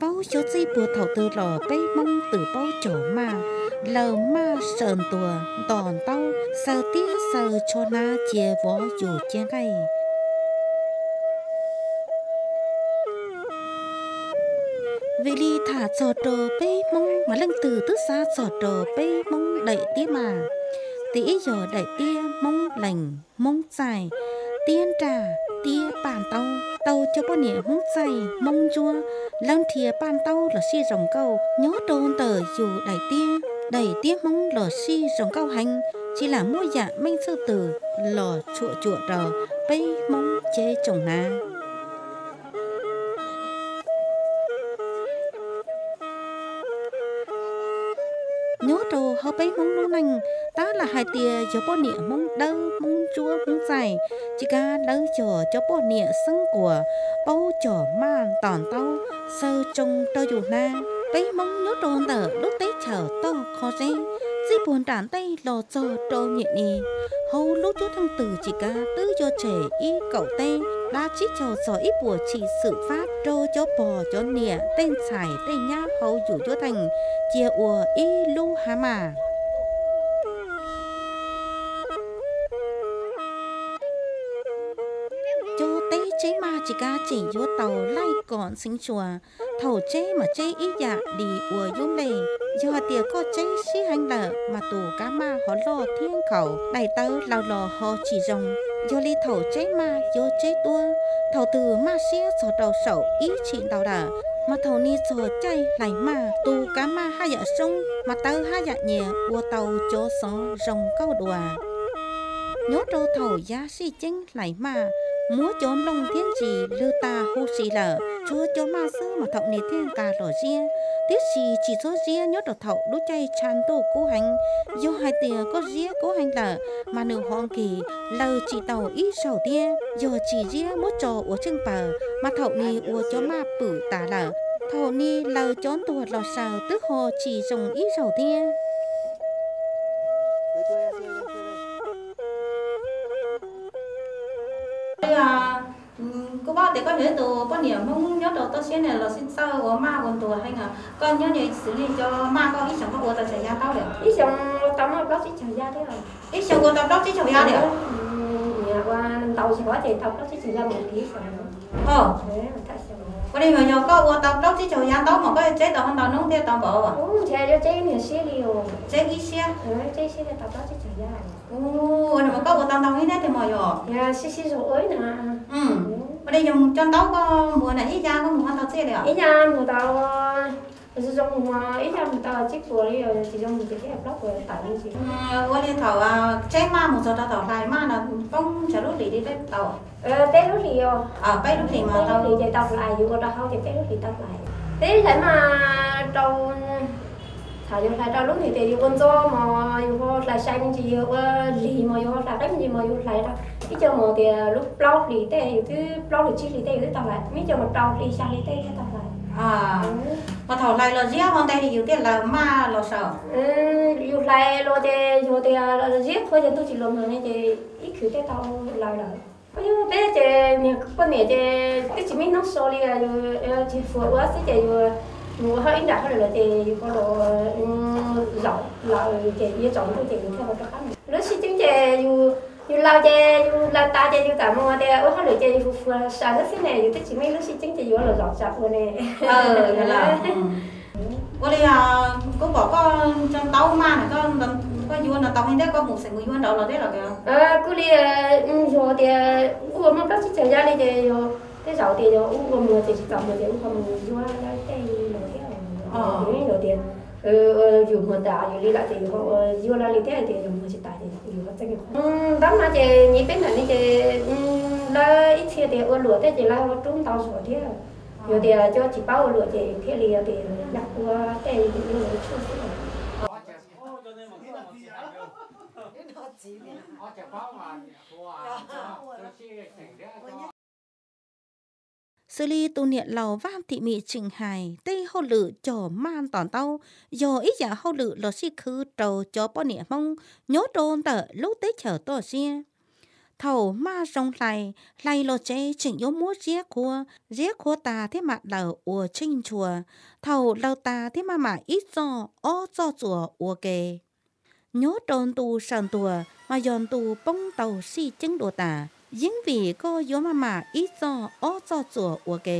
Paub xyov txij puag thaum twg los peb Hmoob twb paub cog maj, laws maj saws ntuag nto ntaub, xaws tiab xaws tsho hnav cia vov yus ciab nqaij. Vim li tham txog rau peb Hmoob mas leej twg twb xav txog rau peb Hmoob daim tiab maj. Tim ib yog daim tiab Hmoob Lees, Hmoob Txaij, tiab nraj, tiab paj ntaub. Tau cov poj niam Hmoob Txaij, Hmoob Ntsuab, lawv nrhiav paj ntaub los sij zoo nkauj nyob rau ntawm yus daim tiab. Daim tiab Hmoob los sij zoo nkauj heev, tsis lam muaj yam meej txhwj twg los tshuam cuam rau peb Hmoob cev tsoom hnav. Nyob rau hauv peb Hmoob lub neej, tab lam hais tias yog poj niam Hmoob Dawb, Hmoob Ntsuab, Hmoob Txaij, tsis kav lawv yog cov poj niam xeeb quas, paub cog maj nto ntaub, xaws tsoo rau yus hnav. Peb Hmoob nyob rau ntawm lub teb chaws toj qhov zeb, txij puag nram ntej los txog rau niam ni, hauv lub cuab theej twg tsis kav twb yuav tseg ib kaum teb, dab tsib caug txog ib puas tshim xwm fab rau cov pog cov niam tej ntxhais tej nyab hauv yus cuab theej cia ua ib lub hav maj. Cov teb tseb maj tsis kav tseem yuav tau laij kom ntxeev tsua. Thaum tseb mas tseb ib yam li ua yub nplej. Yog hais tias koj tseb siab heev lawm mas tus kav maj ho loj thiab nkhaus, daim tawv laws los ho tsis zoo. Yog li thaum tseb maj yuav tseb tuab, thaum twg maj siab txog rau saum ib tshim ntau lawm, mas thaum ni txog caij hlais maj, tus kav maj haj yam soob mas tawv haj yam nyias ua tau cov xov zoo nkauj dua. Nyob rau thaum yav sij ceeb hlais maj, muab cov nplooj thiab ntsis lwg tas huv si lawm, tshuav cov maj xwb mas thaum ni thiaj nqa los ziab. Tiam sis tsis txhob ziab nyob rau thaum lub caij tshav ntuj kub heev. Yog hais tias koj ziab kub heev lawm mas nws ho nkig laws tsis tau ib zaug thiab. Yog tsis ziab muab tso ua tsheej pawg mas thaum ni ua cov maj pwm tas lawm, thaum ni laws cov ntuag los saws twb ho tsis zoo ib zaug thiab. Kuv paub tias koj yog ib tug poj niam Hmoob nyob rau toj siab ne los sib txawj ua maj ua ntuag heev. Koj nyob xws li cov maj koj ib xyoos koj ua tau tsawg yam ntaub li? Ib xyoos ua tau muaj plaub tsib caug yam thiab. Ib xyoos ua tau plaub tsib caug yam li? Ua ntau tsis qab ces tau plaub tsib caug yam mus ib xyoos. Ua li yog koj ua tau plaub tsib caug yam ntaub mas koj yuav tseb tau ntau noob thiab tau npaum? Ntshe yuav tseb niag siab li os. Tseb ib siab. Tseb siab tau plaub tsib caug yam. Ua li mas koj ua tau ntau ib thiab tiag mos yog? Sib sib zog ua ib na. Ua li yog cov ntaub koj muag na ib yam koj muag tau txiaj li os? Ib yam muag tau zoo zoo mus, ib yam muag tau tsib puas li, tsis zoo mus ces thiaj plaub puas tawm li. Ua li thaum tseb maj mus txog rau thaum hlais maj no poob ntshav lub hlis li peb tau? Peb lub hlis os. Peb lub hlis mas tau hlis ces tau hlais, yus ua rau hauv ces peb lub hlis tau hlais. Peb hlais maj rau, thaum yus hlais rau lub hlis ces yus ua ntxo mos yus ho hlais sai me ntsis, yus ua lig mos yus ho hlais qeeb me ntsis mos yus hlais rau ib co mus tias lub plaub hlis tej yus twb, plaub hlis tsib hlis tej yus twb tau hlais, ib co mus rau hli xya hli tej thiaj tau hlais. Mas thaum hlais los ziab ho ntev li yus thiaj laws maj los saud? Yus hlais los ces yog tias ziab qhua ces ntuj tsis los mas ne ces ib khwv tej tau laws lawm. Peb ces niag poj niam ces twb tsis muaj hnub so li, yus tsis fuav ua xwb ces yus mus ua hauj ib nram hauj lwm los ces yus ho los zaum laws ces yuav tsaus ntuj ces yus thiaj ho rov qab mus. Lub sij ceeb ces yus laws ces yus laws tas ces yus txawm mus tias ua hauj lwm ces yus fuav fuav saws xwb ne, yus twb tsis muaj lub sij ceeb ces yus los zaum tsam ua ne. Ua li, kuv pom koj cov ntaub maj na, koj yuav no tau li thiab koj mus xeem mus yuav nraud los thiab los? Kuj li, yog tias wb ua muaj plaub tsib caug yam li ces yog tej zaum tias yog wb ua muag ces tsis txaus muag ces wb ho mus yuav tej los thiab. Yog tias yus muag tas yus li lawm ces yus ho ua yuav lawv li thiab, tias yus muag tsis tas ces yus ho txeeb. Ntaub maj ces nyiv peb ntawm ne ces lawv ib txhia tias ua luam tej ces lawv ho rub ntau zog thiab. Yog tias cov tsis paub ua luam ces thiaj li yog tias ua tej yus ua lawv tshuaj xwb. Xws li tus niam laus Vaj Thim Mim tseem hais, tej hauj lwm cog maj nto ntaub yog ib yam hauj lwm los sij khwv rau cov poj niam Hmoob nyob rau ntawm lub teb chaws toj siab. Thaum maj zoo hlais, hlais los tsev tseem yuav muab ziab qhuav, ziab qhuav tas thiab mam laws ua tsheej ntshua. Thaum laws tas thiab maj mam ib txoj ob txoj txuas ua ke. Nyob rau ntu sawv ntuag mas yog ntu poob ntau sij ceeb dua tas, yeeb vim koj yuav maj mam ib txoj ob txoj txuas ua ke.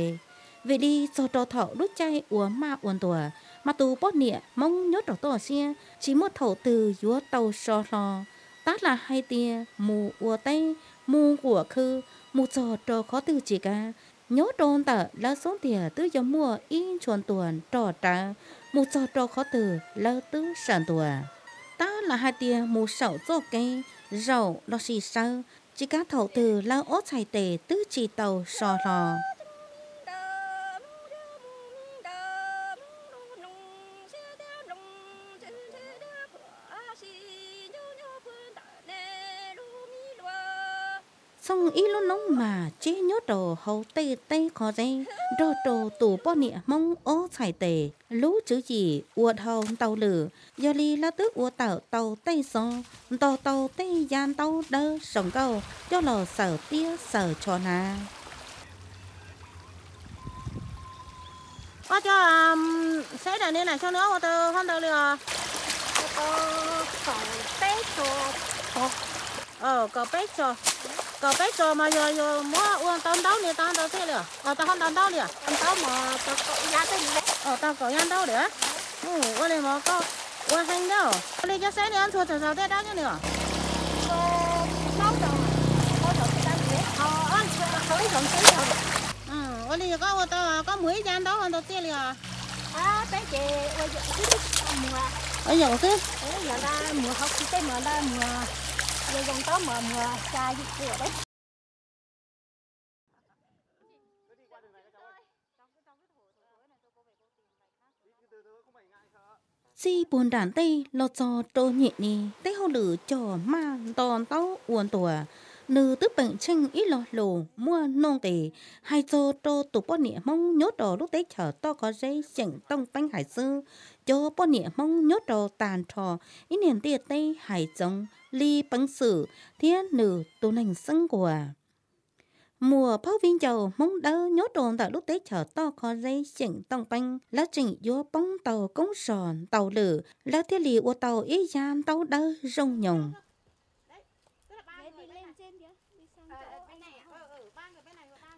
Vim li txog rau thaum lub caij ua maj ua ntuag, mas tus poj niam Hmoob nyob rau toj siab tsis muaj thaum twg yuav tau so hlo. Tab lam hais tias mus ua teb, mus nquam khw, mus txog rau qhov twg tsis kav, nyob rau ntawm lawv xub ntiag twb yuav muaj ib ntshua ntuag nrog rawv, mus txog rau qhov twg lawv twb sawv ntuag. Tab lam hais tias mus saum txoj kev, zaum lossis sawv, tsis kav thaum twg lawv ob txhais tes twb tsis tau so hlo. Txhooj ib lub noob mas tseb nyob rau hauv tej teb qhov zeb nrog rau tus poj niam Hmoob ob txhais tes. Lub tswv yim ua dhau ntau lwm, yog li lawv twb ua tawm tau tej xov, nto tau tej yaj ntaub dawb zoo nkauj coj los xaws tiab xaws tsho hnav. Koj cov seb daim niag lam xyoo no ua tau hov ntau li os? Kaum peb tso, kaum peb tso mas yog yus muab ua tau ntaub ni tau ntau tiag li os? Tau hov ntau ntaub li os? Tau kaum yaj ntaub li. Ua li mas koj ua heev thiab. Ua li cov seb ni ob ntxhua txawm zaus thiaj dawb nyob ni os? Ua li koj ua tau, koj muag ib yaj ntaub hov ntau tiag li os? Ua yaum xwb. Txij puag nram ntej los txog rau nyem ni, tej hauj lwm cog maj nto ntaub ua ntuag, nws twb peem tsheej ib lo lus muaj nuj nqis hais txog rau tus poj niam Hmoob nyob rau lub teb chaws toj qhov zeb xyeem Tooj Peeb hais xwb. Cov poj niam Hmoob nyob rau tag nrho ib niag ntiaj teb hais txoov li peev xwm thiab nws tus neeg xeeb nkuas. Muam phauj viv ncaus Hmoob Dawb nyob rau ntawm lub teb chaws toj qhov zeb xyeem Tooj Peeb, lawv tseem yuav poob tau koob zog ntau lwm, lawv thiaj li ua tau ib yaj ntaub dawb zoo nyoos.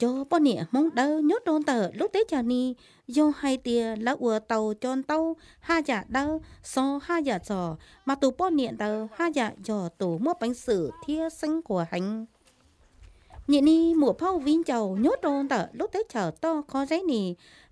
Cov poj niam Hmoob Dawb nyob rau ntawm lub teb chaws ni, yog hais tias lawv ua tau cov ntaub haj yam dawb, xov haj yam txog, mas tus poj niam ntawd haj yam yog tus muaj peev xwm thiab xeeb nkuas heev. Nyem ni muam phauj viv ncaus nyob rau ntawm lub teb chaws toj qhov zeb ni,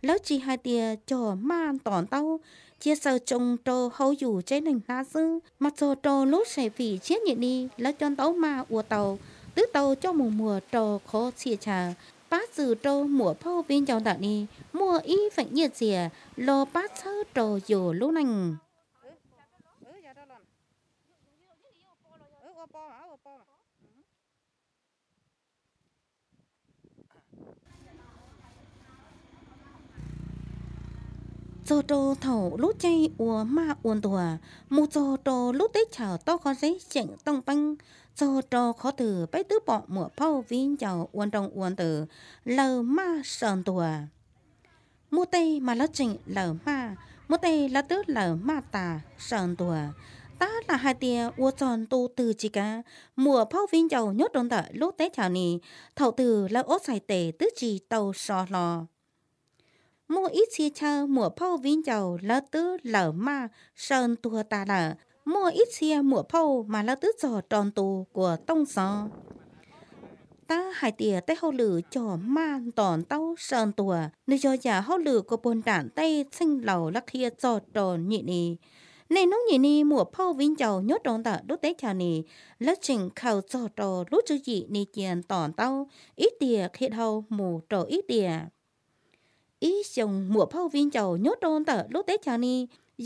lawv tsis hais tias cog maj nto ntaub, cia xaws tsoo rau hauv yus tsev neeg hnab xwb, mas txog rau lub sev fim tshiab nyem ni lawv cov ntaub maj ua tau, twb tau coj mus muag rau qhov txhia chaw, pab txwm rau muam phauj viv ncaus ntawm ni muaj ib feem nyiaj txiag los pab txhawb rau yus lub neej. Txog rau thaum lub caij ua maj ua ntuag, mus txog rau lub teb chaws toj qhov zeb xyeem Tooj Peeb, txog rau qhov twg peb twb pom muam phauj viv ncaus ua nroo ua ntws, laws maj saws ntuag. Muaj tej mas lawv tseem laws maj, muaj tej lawv twb laws maj tas saws ntuag. Tab lam hais tias ua txog ntu twg tsis kav, muam phauj viv ncaus nyob rau ntawm lub teb chaws ni, thaum twg lawv ob txhais tes twb tsis tau so hlo. Muaj ib txhia chaw muam phauj viv ncaus lawv twb laws maj saws ntuag tas lawm, muaj ib txhia muam phauj mas lawv twb txog rau ntu kuas tooj xov. Tab hais tias tej hauj lwm cog maj nto ntaub saws ntuag, nws yog yam hauj lwm kuas puag nram ntej txheej laus lawv qhia txog rau nyem ni. Niaj hnub nyem ni muam phauj viv ncaus nyob rau ntawm lub teb chaws ni, lawv tseem khaws txog rau lub tswv yim ni cia nto ntaub, ib tiam qhia dhau mus rau ib tiam. Ib xyoos muam phauj viv ncaus nyob rau ntawm lub teb chaws ni,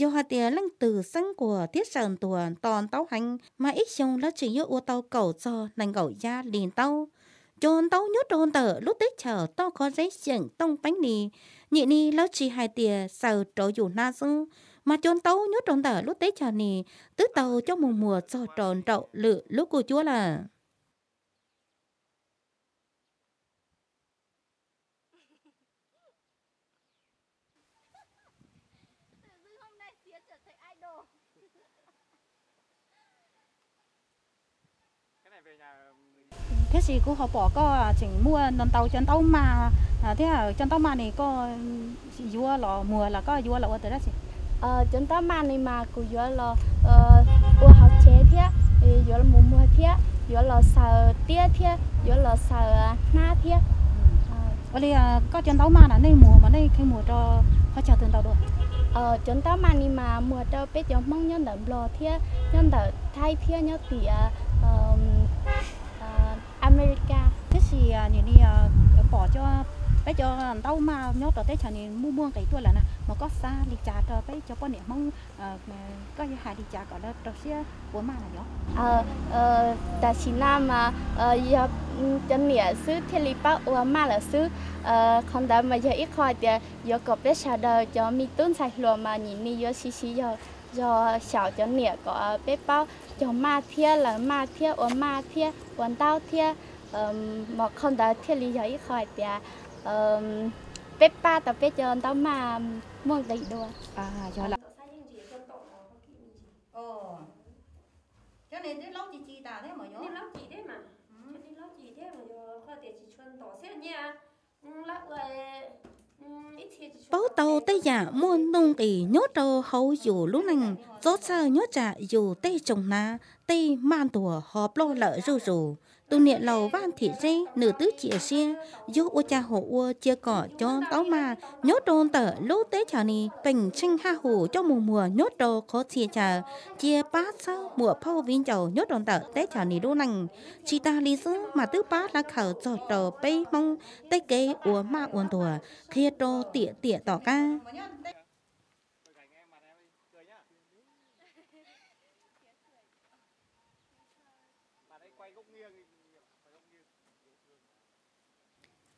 yog hais tias leej twg xeeb nkuas thiab saws ntuag nto ntaub heev, mas ib xyoos lawv tseem yuav ua tau kaum txog nees nkaum yab li ntaub. Cov ntaub nyob rau ntawm lub teb chaws toj qhov zeb xyeem Tooj Peeb ni, nyem ni lawv tsis hais tias xaws rau yus hnab xwb, mas cov ntaub nyob rau ntawm lub teb chaws ni twb tau coj mus muag txog rau nraum lwm lub kuj cuab lawm. Tab sis kuv ho pom koj tseem muaj ntau cov ntaub maj thiab, cov ntaub maj ne koj yuav los muag los koj yuav los ua dab tsi? Cov ntaub maj ne mas kuv yuav los ua hauv tsev thiab, yuav los mus muag thiab, yuav los xaws tiab thiab, yuav los xaws hnab thiab. Ua li koj cov ntaub maj na nej muag mas nej kheev muag rau qhov chaw twg ntau dua? Cov ntaub maj ne mas muag rau peb cov Hmoob nyob ntawm Nplog thiab nyob ntawm Thaib thiab nyob tim Amelikas. Tab sis nim no pom cov, peb cov ntaub maj nyob rau teb chaws ne muaj muaj nqis tuaj lawm na, mas koj xav li cas rau peb cov poj niam Hmoob, koj yuav hais li cas kom lawv rau siab ua maj na yog? Tam sim no mas yog cov niam xwb thiaj li paub ua maj lawm xwb. Qhov ntawd mas yog ib qho hais tias yuav kom peb sawv daws cov me tub ntxhais hluas mas nim no yuav siv siv zog xyaum cov niam kom peb paub cog maj thiab laws maj thiab ua maj thiab ua ntaub thiab. Mas qhov ntawd thiaj li yog ib qho hais tias peb pab tau peb cov ntaub maj muaj nqis dua. Paub tau tej yam muaj nuj nqis nyob rau hauv yus lub neej, txob txhawj nyob tsam yus tej tsoos hnav tej maj ntuag ho ploj lawm zuj zus. Tus niam laus Vaj Thim Zeb nws twb cia siab yuav ua cas hauv ua cia kom cov ntaub maj nyob rau ntawm lub teb chaws ni peem tsheej haj hum coj mus muag nyob rau qhov txhia chaw, cia pab txhawb muam phauj viv ncaus nyob rau ntawm teb chaws ni lub neej. Tsis tas li xwb mas twb pab lav khaws txog rau peb Hmoob tej kev ua maj ua ntuag qhia rau tiam tiam tom qab.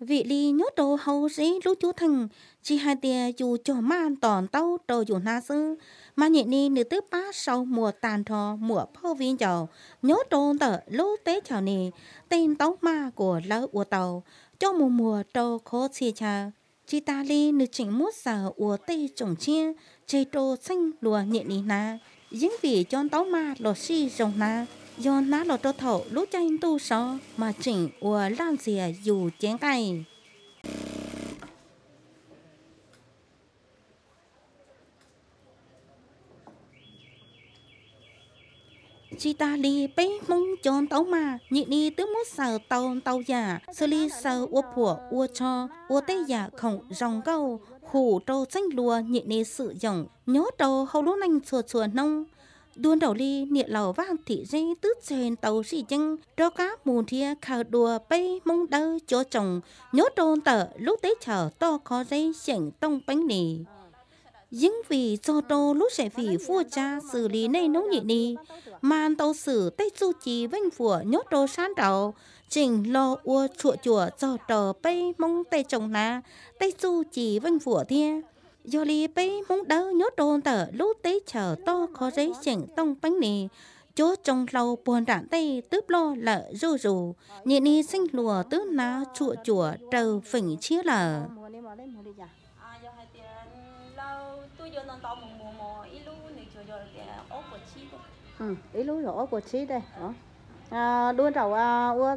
Vim li nyob rau hauv Zeb lub cuab theej, tsis hais tias yus cog maj ntos ntaub rau yus hnav xwb, mas nyem ni nws twb pab sau muag tag nrho muam phauj viv ncaus nyob rau ntawm lub teb chaws ni tej ntaub maj kuas lawv ua tau coj mus muag rau qhov txhia chaw. Tsis tas li nws tseem muab xaws ua tej tsoos tshiab tseg rau txheej luag nyem ni hnav. Yeeb vim cov ntaub maj los sij zoo hnav, yog hnav los rau thaum lub caij ntuj sov mas tseem ua laj ntxias yus cev nqaij. Tsis tas li peb Hmoob cov ntaub maj nyem ni twb muab xaws tau ntau yam xws li xaws ua phuam ua tsho, ua tej yam khoom zoo nkauj hum rau txheej luag nyem ni xwm yoom nyob rau hauv lub neej txhua txhua hnub. Dua nraum li niam laus Vaj Thim Zeb twb tseg ntau sij ceeb rov qab mus nrhiav khaws dua peb Hmoob Dawb cov tsoos nyob rau ntawm lub teb chaws toj qhov zeb xyeem Tooj Peeb Lis. Yeeb vim txog rau lub zeem vim fuaj tsa xws li niaj hnub nyem ni, mas ntau xwm tej txuj ci veej vuam nyob rau sab nraud tseem los ua tshuam cuam txog rau peb Hmoob tej tsoos hnav tej txuj ci veej vuam thiab. Yog li peb Hmoob Dawb nyob rau ntawm lub teb chaws toj qhov zeb xyeem Tooj Peeb Lis, cov tsoos hlau puag nram ntej twb ploj lawm zuj zus, nyem ni txheej hluas twb hnav tshuam cuam raws feem tshiab lawm. Ib lub yog ob puas tsib tej. Dua nraum ua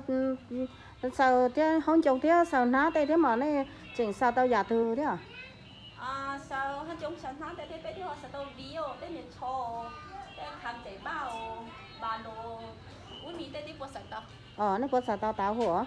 xaws thiab hoob ncoo thiab xaws hnab tej thiab mas nej tseem xaws tau yam twg thiab? Nej puas xaws tau tav huam?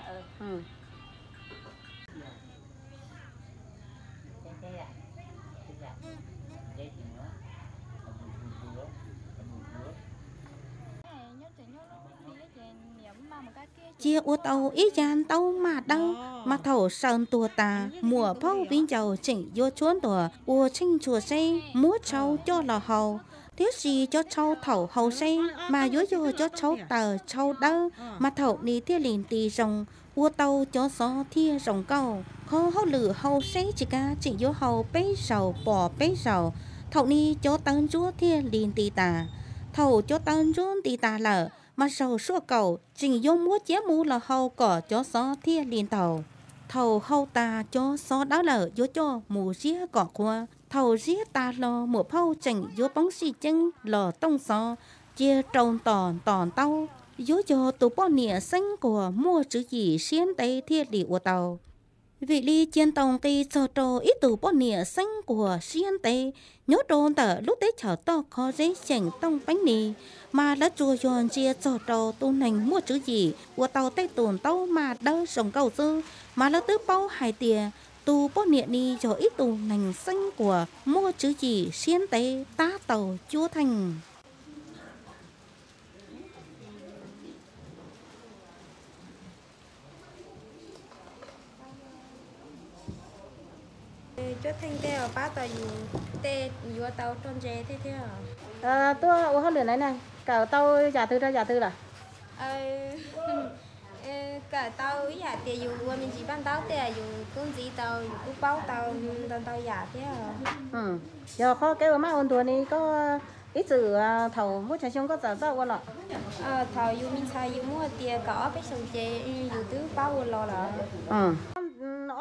Cia ua tau ib yam ntaub maj dawb mas thaum xaws ntuag tas muam phauj viv ncaus tseem yuav tshuab ntuag ua tsheej tshua seb muab tshauv coj los hau. Tiam sis cov tshauv thaum hau seb mas yuav yog cov tshauv taws tshauv dawb mas thaum ni thiaj li nti zoo, ua tau cov xov thiaj zoo nkauj. Qhov hauj lwm hau seb tsis kav tseem yuav hau peb zaug pom peb zaug, thaum ni cov tawv ntsuab thiaj li nti tas. Thaum cov tawv ntsuab nti tas lawm mas zaug suaj kaum tseem yuav muab ciab mus los hau kom cov xov thiaj li ntaug. Thaum hau tas cov xov dawb lawm yuav coj mus ziab kom qhuav. Thaum ziab tas los muam phauj tseem yuav poob sij ceeb los tooj xov, cia rau ntos ntos ntaub. yuav yog tus poj niam xeeb nquag muaj tswv yim siab ntev thiaj li ua tau. Vim li cia ntaus nqi txog rau ib tug poj niam xeeb nquag siab ntev nyob rau ntawm lub teb chaws toj khov zeb xyeem Tooj Peeb Nis, mas lawv tsuas yog ntsia txog rau tus neeg muaj tswv yim ua tau tej tus ntaub maj dawb zoo nkauj xwb, mas lawv twb paub hais tias tus poj niam ni yog ib tug neeg xeeb nquag muaj tswv yim siab ntev tab tau cuab theej. Cuab theej tej pab tau yus tej yuav tau roj ntse thiab thiab. Tuaj ua hauj lwm na, kawm tau yam twg rau yam twg lawm? Kawm tau ib yam tias yus ua me ntsis paj ntaub tej yus kuj ntxiv tau, yus kuj paub tau ntau ntau yam thiab. Yog qhov kev ua maj ua ntuag ni koj ib txwm thaum muaj tsawg xyoo koj txawm txawj ua los? Thaum yus me ntxhais yus muaj tias kaum ob peb xyoos ces yus twb paub ua los lawm.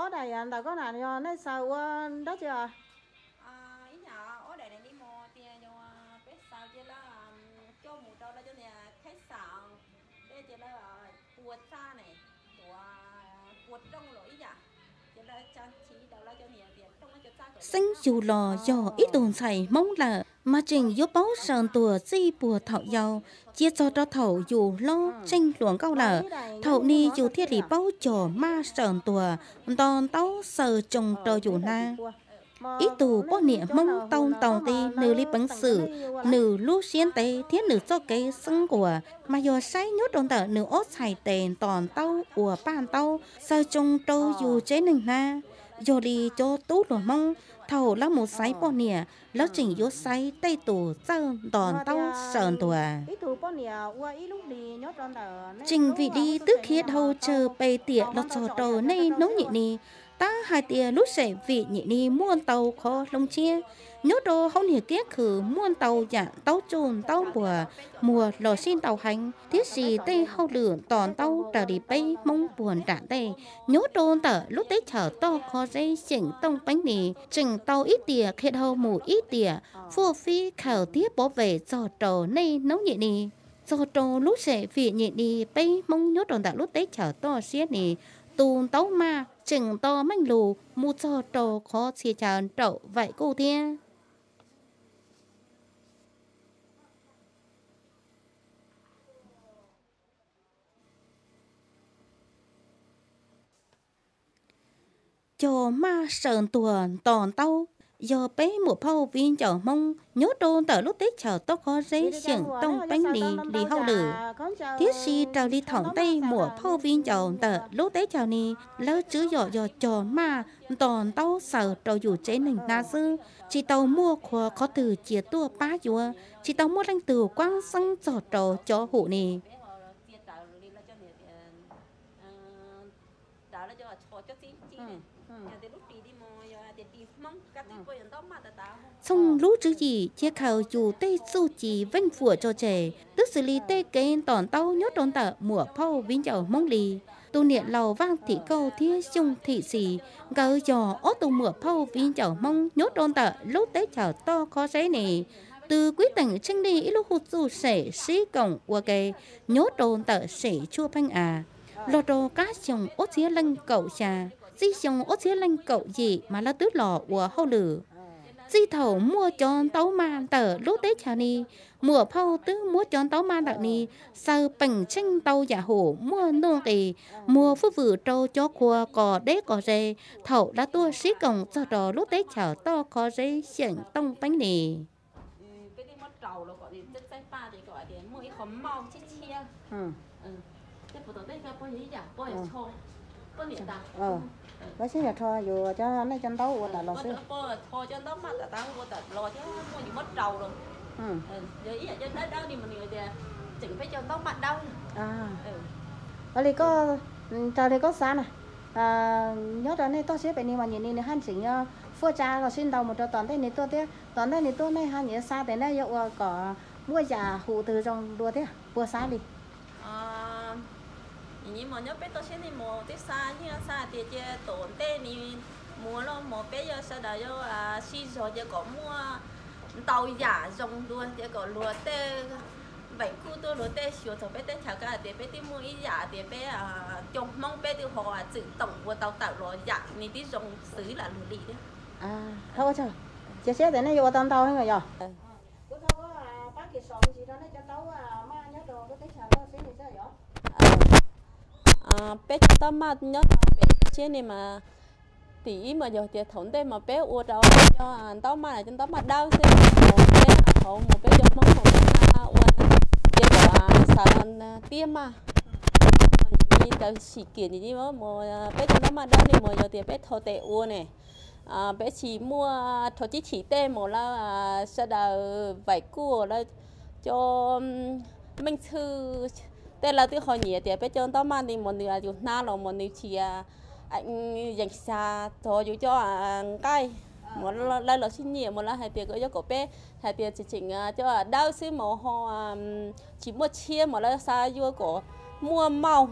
Ob daim ntawm koj na yog nej xaws ua dab tsi os? Ib yam ob daim ne li mos tias yog peb xaws cia lawv coj mus rau lawv cov niag khaib xam, peb cia lawv pua txaj ne, pua rooj los ib yam, cia lawv tsa chiv rau lawv cov niag tias rooj lawv cov txaj kom Xeeb yug los yog ib tug ntxhais Hmoob lawm mas tseem yuav paub saws ntuag txij puag thaum yau, cia txog rau thaum yus hlob tseem hluas nkauj lawm, thaum ni yus thiaj li paub cog maj saws ntuag, nto ntaub xaws tsoo rau yus hnab. Ib tug poj niam Hmoob tau ntaus nqi nws li peev xwm, nws lub siab ntev thiab nws txoj kev xeeb nquag, mas yog saib nyob rau ntawm nws ob txhais tes nto ntaub ua paj ntaub xaws tsoo rau yus tsev neeg hnab. Yog li cov tub hluas Hmoob thaum lawv mus xaiv poj niam, lawv tseem yuav xaiv tej tus txawj nto ntaub saws ntuag. Tseem vim li twb khiav dhau tsawg pes tiam los txog rau nej hnub nyem ni, tab hais tias lub sem Vim Nyem Ni muaj ntau qhov hloo tshiab. Nyob rau hauv niag kiab khw muaj ntau yam ntaub tsuj ntaub npuag, muag los sib ntau heev, tiam sis tej hauj lwm nto ntaub raws li peb Hmoob puag nram ntej nyob rau ntawm lub teb chaws toj qhov zeb xyeem Tooj Peeb Nis tseem tau ib tiam qhia dhau mus ib tiam, fuaj fib khaws thiab pov vem txog rau nej hnub nyem ni. Txog rau lub sem Vim Nyem Ni, peb Hmoob nyob rau ntawm lub teb chaws toj siab ni, tus ntaub maj tseem nto meej lug mus txog rau qhov txhia chaw nraum vaim kuj thiab. Cog maj saws ntuag nto ntaub yog peb muam phauj viv ncaus Hmoob nyob rau ntawm lub teb chaws toj qhov zeb xyeem Tooj Peeb Nis li hauj lwm, tiam sis raws li thaum ntej muam phauj viv ncaus ntawm lub teb chaws ni, lawv tswv yom yog cog maj nto ntaub xaws rau yus tsev neeg hnab xwb, tsis tau muaj qhov twg cia tuaj pab yuav, tsis tau muaj leej twg kuab xeeb txog rau cov hum ni. Txhooj lub tswv yim cia khaws yus tej txuj ci veej fuam tso tseg, twb xws li tej kev nto ntaub nyob rau ntawm muam phauj viv ncaus Hmoob li. Tus niam laus Vaj Thim Kauj thiab Xyooj Thim Xis, nkawd yog ob tug muam phauj viv ncaus Hmoob nyob rau ntawm lub teb chaws toj qhov zeb ni, twb kwb teem tsheej nij ib lub huj txuj sem sib koom ua ke nyob rau ntawm sem Tshuaj Pheej Av. Los rau kab xyoo ob txhiab leej kaum xya, txij xyoo ob txhiab leej kaum yim mas lawv twb los ua hauj lwm. Txij thaum muaj cov ntaub maj ntawm lub teb chaws ni, muam phauj twb muab cov ntaub maj ntawm ni xaws peem tsheej ntau yam hum muaj nuj nqis, muag fwj fwm rau cov qhua qos deb qos ze thaum lawv tuaj sib koom txog rau lub teb chaws toj qhov zeb xyeem Tooj Peeb Nis. Lawv sib yog rho yus cov nej cov ntaub ua tawm los xwb. Ua li koj, raws li koj xav na, nyob rau nej toj siab pem ni mas nyem ni nws haj tseem yuav fuaj tsa los sib ntaus mus rau tom ntej nws tuaj thiab. Tom ntej nws tuaj nej haj yuav xav tias nej yuav ua kom muaj yam hum twg zoo dua thiab puas xav li? Nyem ni mas nyob peb toj siab nej mus twb xav, yeej xav tias cia tom ntej nws mus los mas peb yuav sawv daws yuav sib zog cia kom muaj ntau yam zoo dua, cia kom luag tej veem kuj Tuaj luag tej xyuas txog peb teb chaws ko hais tias peb twb muaj ib yam tias peb cov Hmoob peb twb ho txwm toom ua tau tawm los yam nws twb zoo xws lam luag li thiab. Cia siab tias nej yuav ua tau ntau heev yog. Peb cov ntaub maj nyob rau pem siab ne mas, tim ib mas yog tias thaum ntej mas peb ua rau cov ntaub maj, cov ntaub maj dawb xwb, peb hauv mas peb cov Hmoob hauv ua ces kom xav tiab maj, ntawd sim kiam mus peb cov ntaub maj dawb ne mas yog tias peb thau tes ua ne, peb tsis muaj rho cib chim tej mas lawv sawv daws vaim kuj lawv cov meej txhwj tej lawv twb ho nyiam tias peb cov ntaub maj ntawd mas nws yus hnab los mas nws tsis yees xya txog yus cov nqaij mas lawv los sib nyiam mas lawv hais tias kom yuav kom peb hais tias tseem tseem cov dawb xwb mas ho tsis muaj tshiab mas lawv xav yuav kom muaj mauj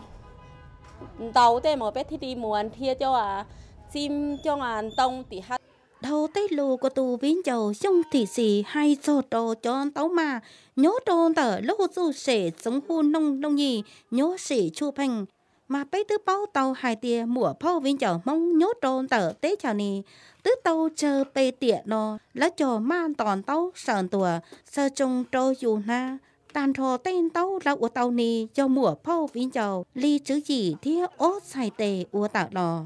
ntau tej mas peb thiaj li mus nrhiav cov txiv coj ntoo tim hav. Dhau tej lus kuv tus viv ncaus Xyooj Thim Xis hais txog rau cov ntaub maj nyob rau ntawm lub hwj txuj sem Txoov Huj Nooj Looj Yij nyob sim Tshuj Pheej, mas peb twb paub tau hais tias muam phauj viv ncaus Hmoob nyob rau ntawm teb chaws ni twb tau tsawg pes tiam no lawv cog maj ntos ntaub saws ntuas xaws tsoo rau yus hnab. Tag nrho tej ntaub lawv ua tau ni yog muam phauj viv ncaus li tswv yim thiab ob txhais tes ua tawm los.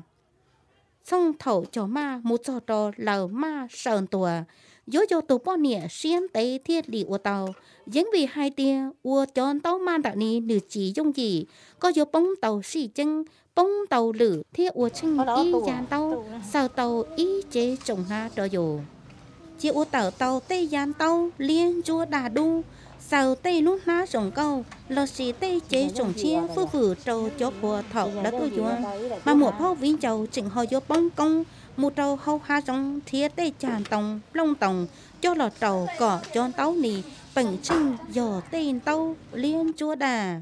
Txhooj thaum cog maj mus txog rau laws maj saws ntuas, yuav yog tus poj niam siab ntev thiaj li ua tau. Yeej vim hais tias ua cov ntaub maj ntawm ni nws tsis yooj yim, koj yuav poob ntau sij ceeb, poob ntau lwm thiab ua tsheej ib yam ntaub xaws tau ib cev tsoo hnab rau yus. Cia ua tawm tau tej yam ntaub liab ntsuab daj dub, xaws tej lub hnab zoo nkauj lossis tej cev tsoo tshiab fwj fwm rau cov qhua thaum lawv tuaj yuav, mas muam phauj viv ncaus tseem ho yuav poob koob mus rau hauv hav zoov nrhiav tej cag ntoo nplooj ntoos coj los rau kom cov ntaub ni peem tsheej yog tej ntaub liab ntsuab daj.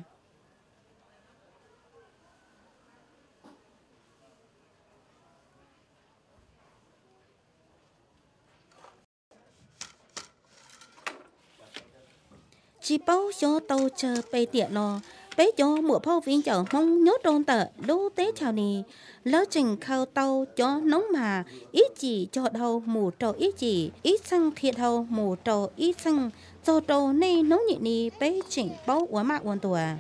Tsis paub xyov tau tsawg pes tiam los, peb cov muam phauj viv ncaus Hmoob nyob rau ntawm lub teb chaws ni, lawv tseem khaws tau cov noob mas ib cim cog dhau mus rau ib cim, ib txheej qhia dhau mus rau ib txheej, txog rau niaj hnub nim ni peb tseem paub ua maj ua ntuas.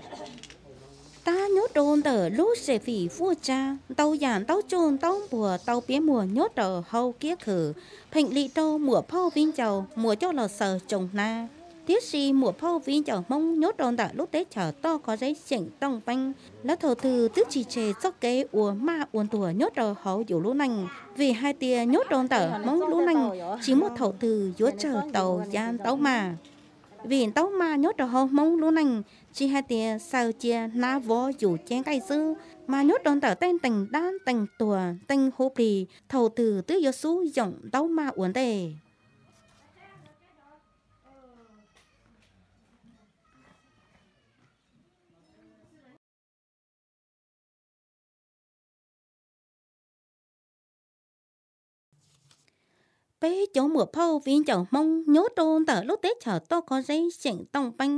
Tab nyob rau ntawm lub sem fim Vuaj Tsab, ntau yam ntaub tsuj ntaub npuas tau piav muag nyob rau hauv kiab khw, pheem li rau muam phauj viv ncaus muas coj los xaws tsoo hnab. Tiam sis muam phauj viv ncaus Hmoob nyob rau ntawm lub teb chaws toj kov zeb xeem Tooj Peeb, lawv thaum twg twb tsis tseg txoj kev ua maj ua ntuas nyob rau hauv yus lub neej, vim hais tias nyob rau ntawm Hmoob lub neej tsis muaj thaum twg yuav tsawg tau yam ntaub maj. Vim ntaub maj nyob rau hauv Hmoob lub neej tsis hais tias xaws cia hnab vov yus cev nqaij xwb, mas nyob rau ntawm tej ntees dab ntees tuag ntees huv plig thaum twg twb yuav xub yoom ntaub maj ua ntej. Peb cov muam phauj viv ncaus Hmoob nyob rau ntawm lub teb chaws toj kov zeb xeem Tooj Peeb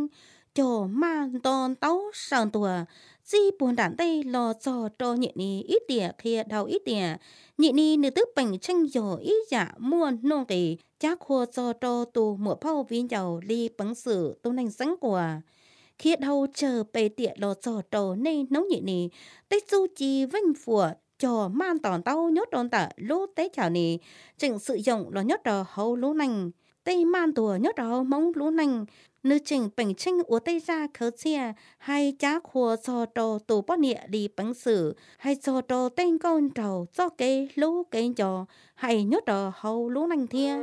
cog maj nto ntaub saws ntuag txij puag nram ntej los txog rau nim ni ib tiam qhia dhau ib tiam. Nim ni nws twb peem tsheej yog ib yam muaj nuj nqis cav qhua txog rau tus muam phauj viv ncaus Lis Peev Xwm tus neeg xeeb quas. Qhia dhau tsawg pes tiam los txog rau niaj hnub nim ni, tej txuj ci veej fuam cog maj nto ntaub nyob rau ntawm lub teb chaws ni tseem xwm yoom los nyob rau hauv lub neej. Tej maj ntuag nyob rau hauv Hmoob lub neej, nws tseem peem tsheej ua tej zaj khawv txhiaj hais cav qhua txog rau tus poj niam Lis Peev Xwm, hais txog rau tej nkauj nraug txoj kev hlub kev nco hais nyob rau hauv lub neej thiab.